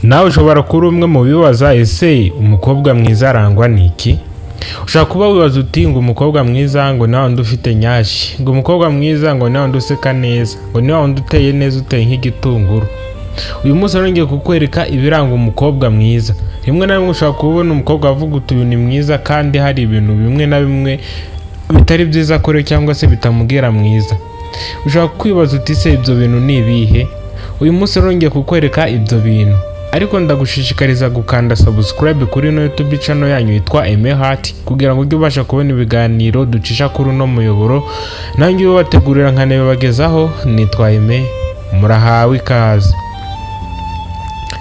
Nawe ushobora kuba umwe mu bibaza: ese umukobwa mwiza arangwa n'iki? Ushobora kuba wibaza uti ngo umukobwa mwiza ngo ni wa wundi ufite nyashi, ngo umukobwa mwiza ngo ni wa wundi useka neza, ngo ni wa wundi uteye neza, uteye nk'igitunguru. Uyu munsi rero ngiye kukwereka ibiranga umukobwa mwiza. Rimwe na rimwe ushobora kubona umukobwa avuga uti uyu ni mwiza, kandi hari ibintu bimwe na bimwe bitari byiza kuri we cyangwa se bitamubwira mwiza. Ushobora kwibaza uti se ibyo bintu ni ibihe? Uyu munsi rero ngiye kukwereka ibyo bintu, ariko ndagushishikariza gukanda subscribe kuri ino YouTube channel yanyu yitwa Aime Heart, kugira ngo ujye ubasha kubona ibiganiro ducisha kuri uno muyoboro, nanjye ubategurira nkanabibagezaho. Nitwa Aime, murahawe ikaze.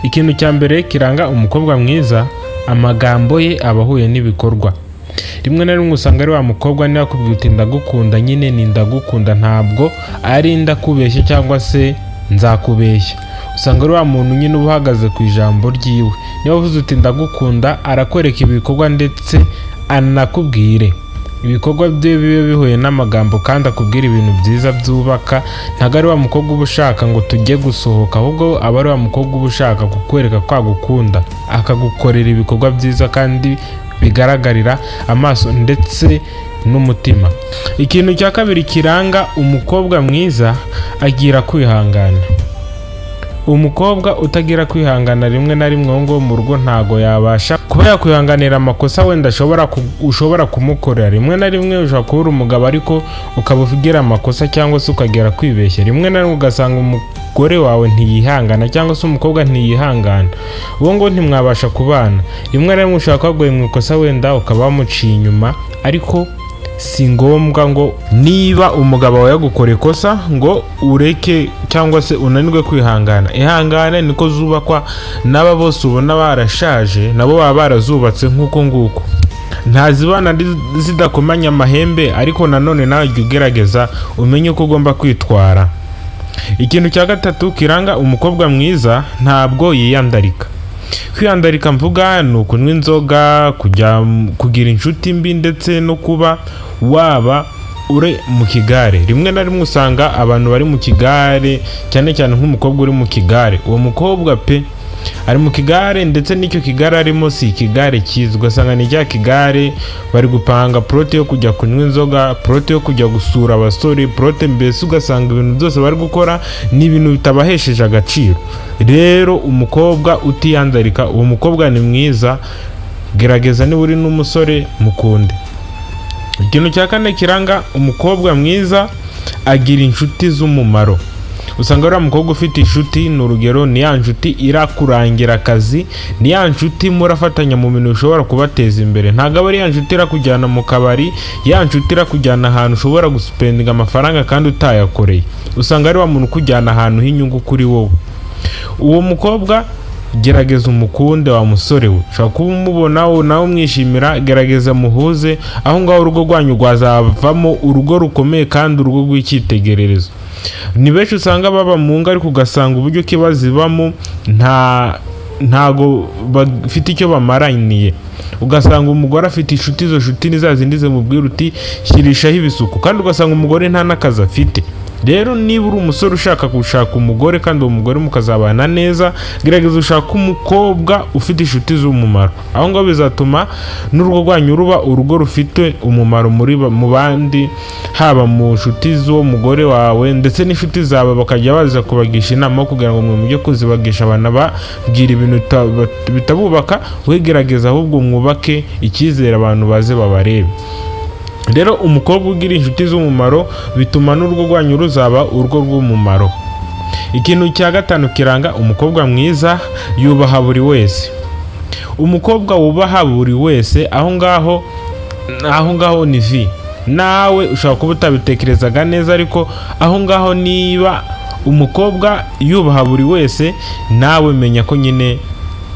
Ikintu cya mbere kiranga umukobwa mwiza, amagambo ye aba ahuye n'ibikorwa. Rimwe na rimwe usanga ari wa mukobwa niba akubwira uti ndagukunda, nyine ni ndagukunda, ntabwo ari ndakubeshya cyangwa se nzakubeshya. Usanga ari wa muntu nyine uba uhagaze ku ijambo ryiwe. Niba uvuze uti ndagukunda, arakwereka ibikorwa ndetse anakubwire ibikorwa bye bibe bihuye n'amagambo, kandi akubwira ibintu byiza byubaka. Ntabwo ari wa mukobwa uba ushaka ngo tujye gusohoka, ahubwo aba ari wa mukobwa uba ushaka kukwereka ko agukunda, akagukorera ibikorwa byiza kandi bigaragarira amaso ndetse n'umutima. Ikintu cya kabiri kiranga umukobwa mwiza, agira kwihangana. Umukobwa utagira kwihangana, rimwe na rimwe uwo nguwo mu rugo ntago yabasha kuba yakwihanganira amakosa wenda ushobora kumukorera. Rimwe na rimwe ushobora kuba uri umugabo ariko ukaba ugira amakosa cyangwa se ukagera kwibeshya. Rimwe na rimwe ugasanga umugore wawe ntiyihangana cyangwa se umukobwa ntiyihangana, uwo nguwo ntimwabasha kubana. Rimwe na rimwe ushobora kuba waguye mu ikosa, wenda ukaba wamuciye inyuma, ariko si ngombwa ngo niba umugabo wawe yagukora ikosa ngo ureke cyangwa se unanirwe kwihangana. Ihangane, niko zubakwa. N'aba bose ubona barashaje nabo baba barazubatse nk'uko nguko. Ntazibana zidakomanya amahembe, ariko nanone nawe jya ugerageza umenye uko ugomba kwitwara. Ikintu cya gatatu kiranga umukobwa mwiza, ntabwo yiyandarika. Kwiyandarika mvuga ni ukunywa inzoga, kujya kugira inshuti mbi, ndetse no kuba waba uri mu kigare. Rimwe na rimwe usanga abantu bari mu kigare, cyane cyane nk'umukobwa uri mu kigare, uwo mukobwa pe ari mu kigare, ndetse n'icyo kigare arimo si ikigare cyiza. Ugasanga ni cya kigare bari gupanga plot yo kujya kunywa inzoga, plot yo kujya gusura abasore, plot mbese ugasanga ibintu byose bari gukora ni ibintu bitabahesheje agaciro. Rero umukobwa utiyandarika, uwo mukobwa ni mwiza. Gerageza niba uri n'umusore mukunde. Ikintu cya kane kiranga umukobwa mwiza, agira inshuti z'umumaro. Usanga uriya mukobwa ufite inshuti, ni urugero, ni ya nshuti irakurangira akazi, ni ya nshuti murafatanya mu bintu bishobora kubateza imbere. Ntabwo aba ari ya nshuti irakujyana mu kabari, ya nshuti irakujyana ahantu ushobora guspendinga amafaranga kandi utayakoreye. Usanga ari wa muntu ukujyana ahantu h'inyungu kuri wowe. Uwo mukobwa gerageza umukunde, wa musore we. Ushobora kuba umubona nawe umwishimira, gerageza muhuze aho ngaho, urugo rwanyu rwazavamo urugo rukomeye kandi urugo rw'icyitegererezo. Ni benshi usanga baba mu ngo, ariko ugasanga uburyo ki bazibamo ntago bafite icyo bamaraniye. Ugasanga umugore afite inshuti, izo nshuti ni za zindi zimubwira uti shyirishaho ibisuko, kandi ugasanga umugore nta n'akazi afite. Rero niba uri umusore ushaka gushaka umugore kandi uwo mugore mukazabana neza, gerageza ushake umukobwa ufite inshuti z'umumaro. Aho ngaho bizatuma n'urugo rwanyu ruba urugo rufite umumaro mu bandi, haba mu nshuti z'uwo mugore wawe ndetse n'inshuti zawe, bakajya baza kubagisha inama kugira ngo mwe mujye kuzibagisha banababwira ibintu bitabubaka. Wegerageza ahubwo mwubake icyizere, abantu baze babarebe. Rero umukobwa ugira inshuti z'umumaro bituma n'urugo rwanyu ruzaba urugo rw'umumaro. Ikintu cya gatanu kiranga umukobwa mwiza, yubaha buri wese. Umukobwa wubaha buri wese, aho ngaho ni vi. Nawe ushobora kuba utabitekerezaga neza, ariko aho ngaho niba umukobwa yubaha buri wese, nawe menya ko nyine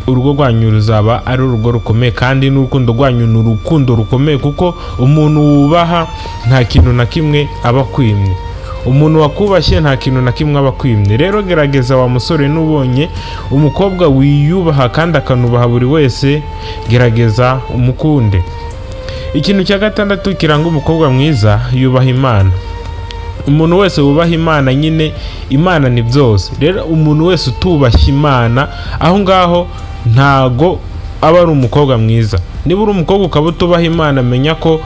urugo rwanyu ruzaba ari urugo rukomeye, kandi n'urukundo rwanyu ni urukundo rukomeye, kuko umuntu wubaha nta kintu na kimwe aba akwimye. Umuntu wakubashye nta kintu na kimwe aba akwimye. Rero gerageza, wa musore, n'ubonye umukobwa wiyubaha kandi akanubaha buri wese, gerageza umukunde. Ikintu cya gatandatu kiranga umukobwa mwiza, yubaha Imana. Umuntu wese wubaha Imana nyine, Imana ni byose. Rero umuntu wese utubashye Imana, aho ngaho ntago aba ari umukobwa mwiza. Niba uri umukobwa ukaba utubaha Imana, menya ko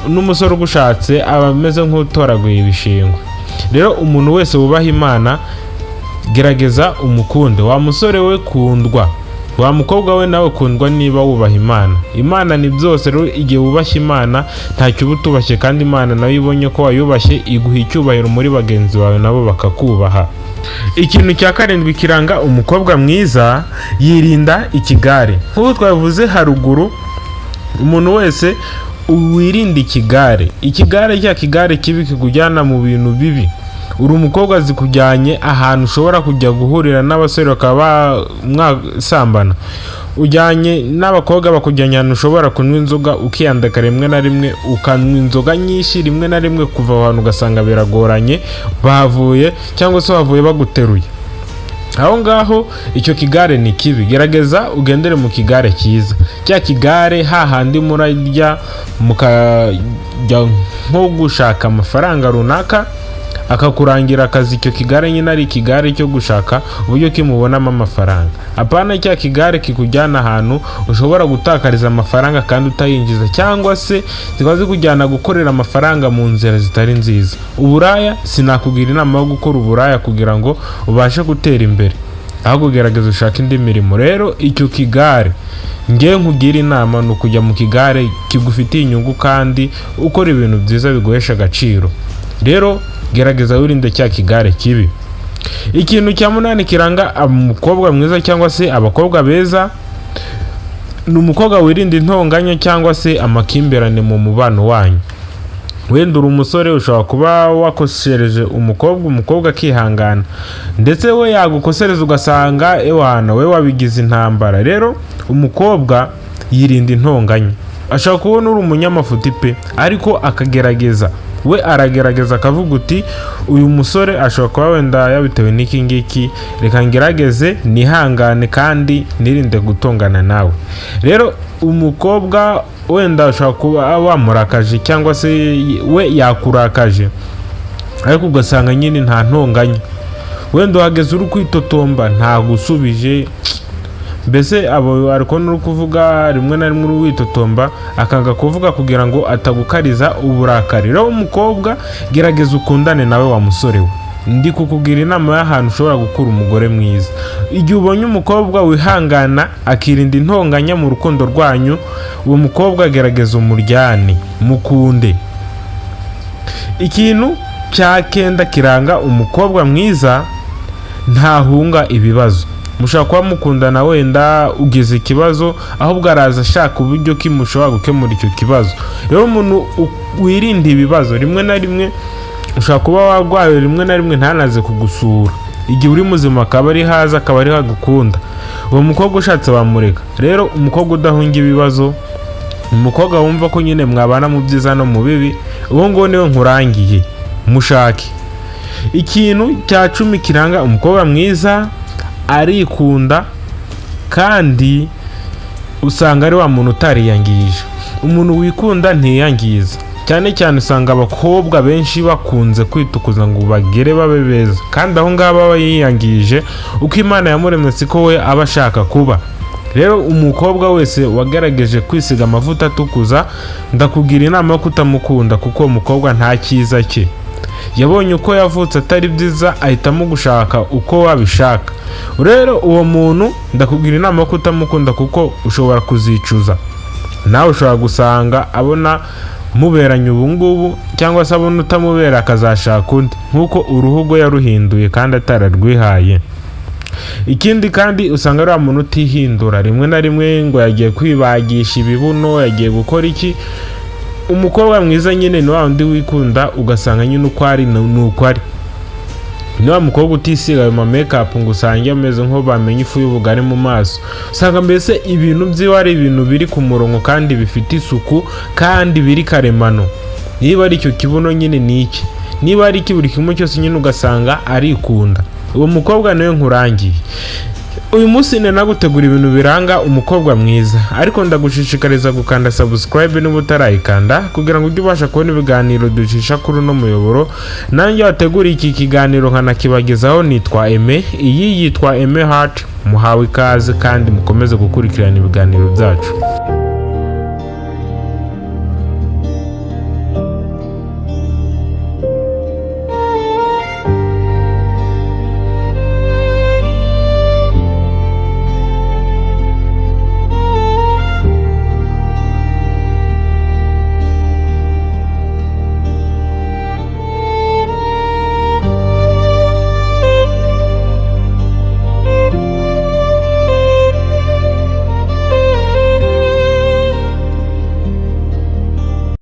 n'umusore ugushatse aba ameze nk'utoraguye ibishingwe. Rero umuntu wese wubaha Imana, gerageza umukunde. Wa musore we, kundwa. Wa mukobwa we, nawe kundwa niba wubaha Imana. Imana ni byose. Rero igihe wubashye Imana, ntacyo uba utubashye, kandi Imana nayo ibonye ko wayubashye, iguha icyubahiro muri bagenzi bawe, nabo bakakubaha. Ikintu cya karindwi kiranga umukobwa mwiza: yirinda ikigare. Nk'uko twabivuze haruguru, umuntu wese wirinda ikigare, ikigare cya kigare kibi kikujyana mu bintu bibi. Uri umukobwa, zikujyanye ahantu ushobora kujya guhurira n'abasore bakaba mwasambana. Ujyanye n'abakobwa, bakujyanye ahantu ushobora kunywa inzoga ukiyandika, rimwe na rimwe ukanywa inzoga nyinshi, rimwe na rimwe kuva aho hantu ugasanga biragoranye, bahavuye cyangwa se bavuye baguteruye aho ngaho. Icyo kigare ni kibi. Gerageza ugendere mu kigare cyiza, cya kigare hahandi murarya, mukajya nko gushaka amafaranga runaka, akakurangira akazi. Icyo kigare nyine ari ikigare cyo gushaka uburyo kimubonamo amafaranga, apana cya kigare kikujyana ahantu ushobora gutakariza amafaranga kandi utayinjiza, cyangwa se zikaba zikujyana gukorera amafaranga mu nzira zitari nziza. Uburaya, sinakugira inama yo gukora uburaya kugira ngo ubashe gutera imbere, ahubwo gerageza ushake indi mirimo. Rero icyo kigare ngewe nkugira inama ni ukujya mu kigare kigufitiye inyungu kandi ukora ibintu byiza biguhesha agaciro. Rero gerageza wirinde cya kigare kibi. Ikintu cya munani kiranga umukobwa mwiza cyangwa se abakobwa beza, ni umukobwa wirinda intonganya cyangwa se amakimbirane mu mubano wanyu. Wenda uri umusore, ushobora kuba wakoshereje umukobwa, umukobwa akihangana, ndetse we yagukosereza ugasanga ewana we wabigize intambara. Rero umukobwa yirinda intonganya. Ashobora kubona uri umunyamafuti pe, ariko akagerageza, we aragerageza akavuga uti: "Uyu musore ashobora kuba wenda yabitewe n'iki ngiki, reka ngerageze nihangane kandi nirinde gutongana nawe." Rero umukobwa wenda ashobora kuba wamurakaje cyangwa se we yakurakaje, ariko ugasanga nyine nta ntonganya. Wenda uhageze uri kwitotomba, ntagusubije, mbese abo ari kubona uri kuvuga, rimwe na rimwe uri witotomba, akanga kuvuga kugira ngo atagukariza uburakari. Rero umukobwa, gerageza ukundane nawe. Wa musore we, ndi kukugira inama y'ahantu ushobora gukura umugore mwiza. Igihe ubonye umukobwa wihangana, akirinda intonganya mu rukundo rwanyu, uwo mukobwa gerageza umuryane, mukunde. Ikintu cya kenda kiranga umukobwa mwiza: ntahunga ibibazo. Mushobora kuba mukundana, wenda ugize ikibazo, ahubwo araza ashaka uburyo ki mushobora gukemura icyo kibazo. Rero umuntu wirinda ibibazo, rimwe na rimwe ushobora kuba warwaye, rimwe na rimwe ntanaze kugusura, igihe uri muzima akaba ari haza, akaba ari hagukunda. Uwo mukobwa ushatse wamureka. Rero umukobwa udahunga ibibazo, umukobwa wumva ko nyine mwabana mu byiza no mu bibi, uwo nguwo niwe nkurangiye, mushake. Ikintu cya 10 kiranga umukobwa mwiza: arikunda, kandi usanga ari wa muntu utariyangije. Umuntu wikunda ntiyangiza. Cyane cyane usanga abakobwa benshi bakunze kwitukuza ngo bagere babe beza, kandi aho ngaho aba yiyangije. Uko Imana yamuremye siko we aba ashaka kuba. Rero umukobwa wese wagerageje kwisiga amavuta atukuza, ndakugira inama yo kutamukunda, kuko uwo mukobwa nta cyiza cye. Yabonye uko yavutse atari byiza, ahitamo gushaka uko wabishaka. Rero uwo muntu ndakugira inama yo kutamukunda, kuko ushobora kuzicuza. Nawe ushobora gusanga abona muberanye ubu ngubu, cyangwa se abona utamubera, akazashaka undi, nk'uko uruhu rwe yaruhinduye kandi atararwihaye. Ikindi kandi, usanga ari wa muntu utihindura rimwe na rimwe ngo yagiye kwibagisha ibibuno, yagiye gukora iki. Umukobwa mwiza nyine ni wa wundi wikunda, ugasanga nyine uko ari ni uko ari. Ni wa mukobwa utisiga ayo ma makeup ngo usange ameze nk'aho bamenye ifu y'ubugari mu maso. Usanga mbese ibintu byiwe ari ibintu biri ku murongo kandi bifite isuku kandi biri karemano. Niba ari icyo kibuno nyine ni iki, niba ari iki, buri kimwe cyose nyine ugasanga arikunda. Uwo mukobwa niwe nkurangiye. Uyu munsi nagutegura ibintu biranga umukobwa mwiza, ariko ndagushishikariza gukanda subscribe niba utarayikanda, kugira ngo ujye ubasha kubona ibiganiro ducisha kuri uno muyoboro. Nanjye wateguriye iki kiganiro nkanakibagezaho nitwa Aime, iyi yitwa Aime Heart. Muhawe ikaze kandi mukomeze gukurikirana ibiganiro byacu.